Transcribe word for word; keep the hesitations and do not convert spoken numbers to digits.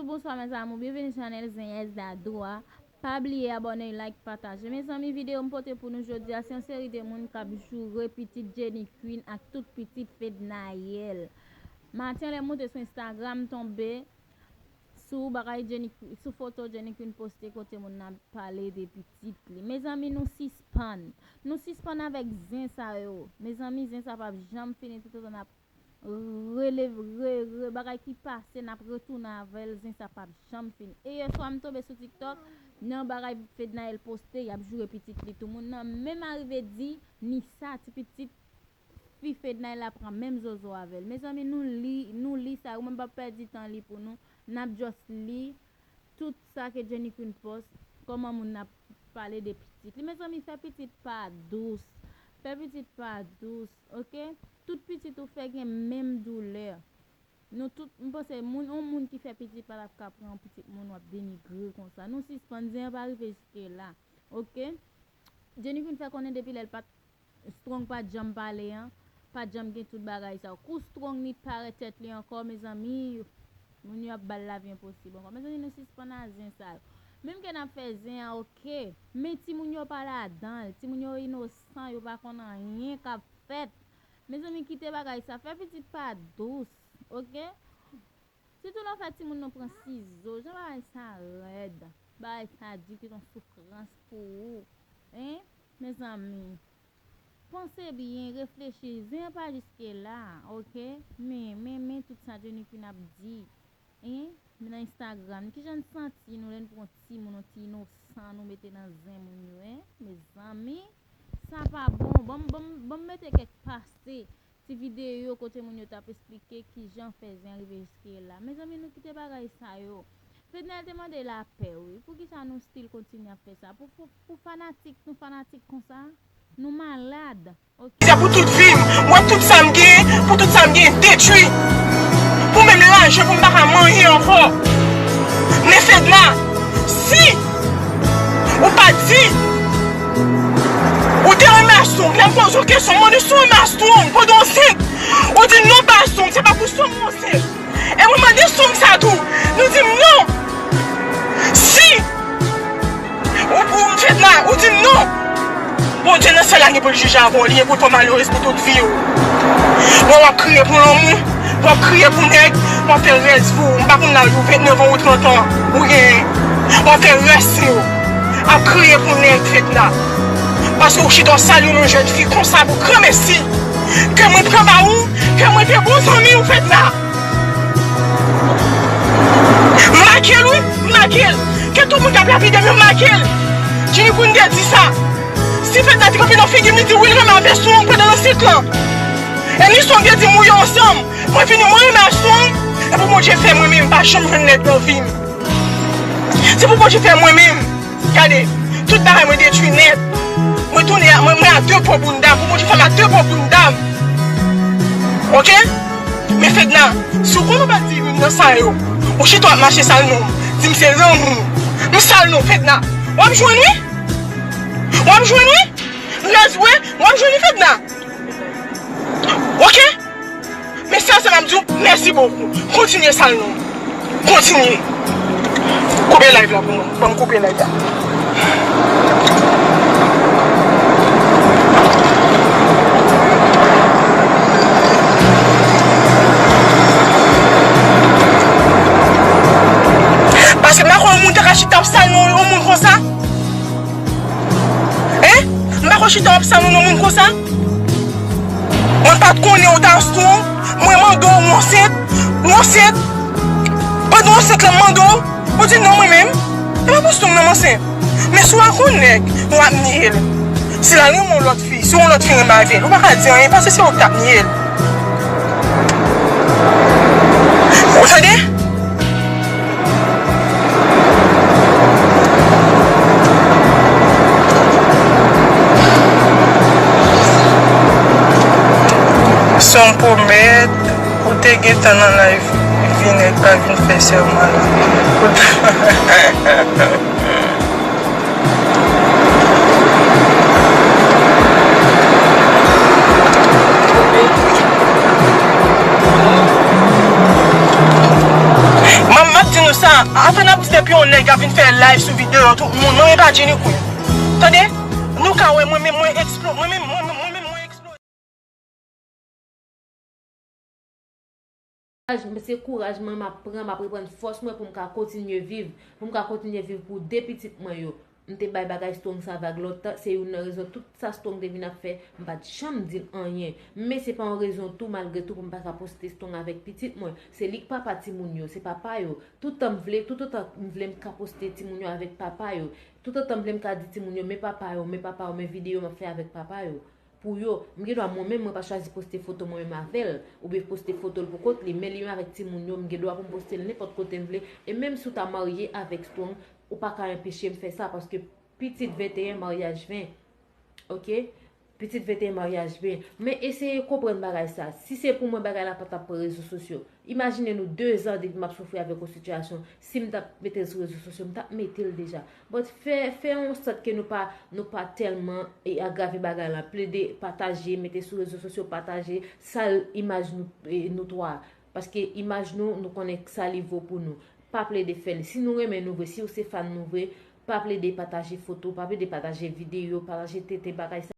Bonswa mes amours, byenveni chanèl Zen Yès Dadou a. Pa bliye abòne, like, pataje. Mezanmi, videyo m pote pou nou jodi a, se yon seri de moun k ap joure pitit Jenny Queen ak tout pitit Fednaelle. Maten lè m moute sou Instagram, m tonbe sou bagay Jenny Queen, sou foto Jenny Queen poste kote moun nan ap pale de pitit li. Mezanmi, nou sispann. Nou sispann avèk zen sa yo. Mezanmi, zen sa p ap janm fini toutotan n ap rele, re, re, bagay ki pase, n ap retounen avè l, zen sa p ap janm fini. E yè swa m tonbe sou TikTok, nan bagay Fednaelle poste, y ap joure pitit li tou. Moun nan menm arive di, Nisa, ti pitit fi Fednaelle la pran menm zozo avè l. Mezanmi, nou li, nou li sa yo, mwen m p ap pèdi tan li pou nou. N ap just li tout sa ke Jenny Queen post, kòman moun ap pale de pitit li. Mezanmi, fè pitit pa dous. Fè pitit pa dous, oke? Tout pitit ou fè gen menm doulè. Nou tout, m panse, moun, yon moun ki fè pitit pa t ap ka pran yon pitit moun, w ap denigre konsa. Nou sispann, zen an pa rive jiske la, oke? Jenny Queen fè konnen depi lè l pa t Strong pa t janm pale an, pa t janm gen tout bagay sa yo. Kou Strong ni parèt tèt li ankò, mezanmi, moun yo ap ba l lavi enposib ankò. Mezanmi, nou sispann a zen sa yo. Menm ke n ap fè zen an, oke, men timoun yo pa ladan l. Timoun yo inosan, yo pa konn anyen k ap fèt. Mezanmi, kite bagay sa. Fè pitit pa dous, oke? Sitou lè w fè timoun nou pran sizo, jan bagay sa rèd, bagay sa di ki t on soufrans pou ou, en, mezanmi, panse byen, reflechi, zen an pa jiske la, oke? Men, men, men tout sa Jenny Queen ap di, en, nan Instagram, kijan n santi nou lè n pran timoun, yon ti inosan, nou mete nan zen moun yo, en? Mezanmi, sa pa bon, ban m, ban m, ban m mete kèk pase ti videyo kote moun yo t ap esplike kijan fè zen rive jiske la. Mezanmi, nou kite bagay sa yo. Fednaelle te mande lapè, wi. Poukisa nou still kontinye ap fè sa? Pou, pou, pou fanatik, nou fanatik konsa? Nou malad, oke? Se pou tout vi m. M wè tout sa m gen, pou tout sa m gen detwi. Pou menm lajan, pou m pa ka manyen ankò. Men Fedna, si ou pa di, ou te renmen Strong, lè m poze w kesyon, m mande si w renmen Strong pandan w ansent. Ou di non, pa Strong, se pa pou Strong ou ansent. E mwen mande Strong sa tou, nou di m non. Si ou, ou Fedna, ou di m non. Bondye nan syèl la gen pou l jije avè w, li gen pou l fè w malerez pou tout vi w. Bon, w ap kriye pou lanmou, w ap kriye pou nèg, w ap fè rès vi w. M pa konn laj ou, vennèf an ou trant an ou genyen. W ap fè rès vi w ap kriye pou nèg, Fedna. Paske ou chita w salye yon jèn fi konsa pou granmesi. Ke mwen pran ba ou, ke mwen te bon zanmi w, Fedna. M make l, wi, m make l. Ke tout moun k ap lapide m yo make l. Jenny Queen te di sa. Si Fedna te kanpe nan figi m, li di wi, l renmen avè Strong pandan nan sit lan. E ni Strong te di m wi yo ansanm. Mwen vini, mwen renmen Strong. E pou Bondye fè mwen menm, m pa janm jwenn nèg nan vi m. Se pou Bondye fè mwen menm. Gade, tout bagay mwen detwi nèt. Mwen tounen a, mwen, mwen a de po bounda m. Pou Bondye fè m a de po bounda m. Oke? Men Fedna, si w konnen w pa t di youn nan sa yo, ou chita w ap mache sal non m. Di m se lanmou. M sal non, Fedna. W ap jwenn wi. W ap jwenn wi. Rès vre, w ap jwenn wi, Fedna. Oke? Men sèl sa m ap di w, mèsi bokou. Kontinye sal non. Kontinye. Koupe live la pou mwen. Ban m koupe live la. Paske m pa kwè yon moun ta ka chita ap sal non yon moun konsa. Hein? M pa kwè chita w ap sal non yon moun konsa. Mwen pa t konnen ou ta Strong. Mwen mande w, ou ansent. Ou ansent. Pandan w ansent lan, m mande w. Ou di non mwen menm. E pa pou Strong non m ansent. Men si w a konn nèg, w ap nye l. Si l al renmen yon lòt fi, si yon lòt fi renmen avè l, ou pa ka di anyen, paske se ou k t ap nye l. Ou tande? Se yon pwomès, ou te gentan nan live, vin nèg pa vin fè sèman la. Mwen, m ap di nou Sa, afè n ap di depi yon nèg ap vin fè live sou videyo tout moun, mwen menm pa Jenny Queen. Tande? Nou ka wè mwen menm mwen eksplose, mwen menm mwen menm mwen menm mwen eksplose. Kouraj, se kouraj mwen m ap pran, m ap reprann fòs mwen pou m ka kontinye viv, pou m ka kontinye viv pou de pitit mwen yo. M te bay bagay Strong sa vag lontan, se youn nan rezon tout sa Strong te vin ap fè, m pa t janm di l anyen. Men se pa yon rezon tou, malgre tou, pou m pa ka poste Strong avèk pitit mwen. Se li k papa timoun yo, se papa yo. Toutan m vle, toutotan m vle m ka poste timoun yo avèk papa yo. Toutotan m vle m ka di timoun yo, men papa yo, men papa yo, men videyo m ap fè avèk papa yo. Pou yo, m gen dwa mwen menm, mwen pa chwazi poste foto mwen menm avè l, oubyen poste foto l pou kont li, men li menm avèk timoun yo, m gen dwa pou m poste l nenpòt kote m vle. E menm si w ta marye avèk Strong, ou pa ka anpeche m fè sa, paske pitit venteyen, maryaj ven. Oke? Pitit venteyen, maryaj ven. Men eseye konprann bagay sa. Si se pou mwen, bagay la pa t ap pran rezo sosyo. Imajine nou de zan depi m ap soufri avèk yon sitiyasyon. Si m t ap mete l sou rezo sosyo, m t ap mete l deja. But fè, fè yon sòt ke nou pa, nou pa tèlman e agrave bagay la. Plede pataje, mete sou rezo sosyo, pataje sal imaj nou, e, nou twa. Paske imaj nou, nou konnen sa li vo pou nou. Pa plede fè l. Si nou renmen nou vre, si w se fan nou vre, pa plede pataje foto, pa plede pataje videyo, pataje tete, bagay sa.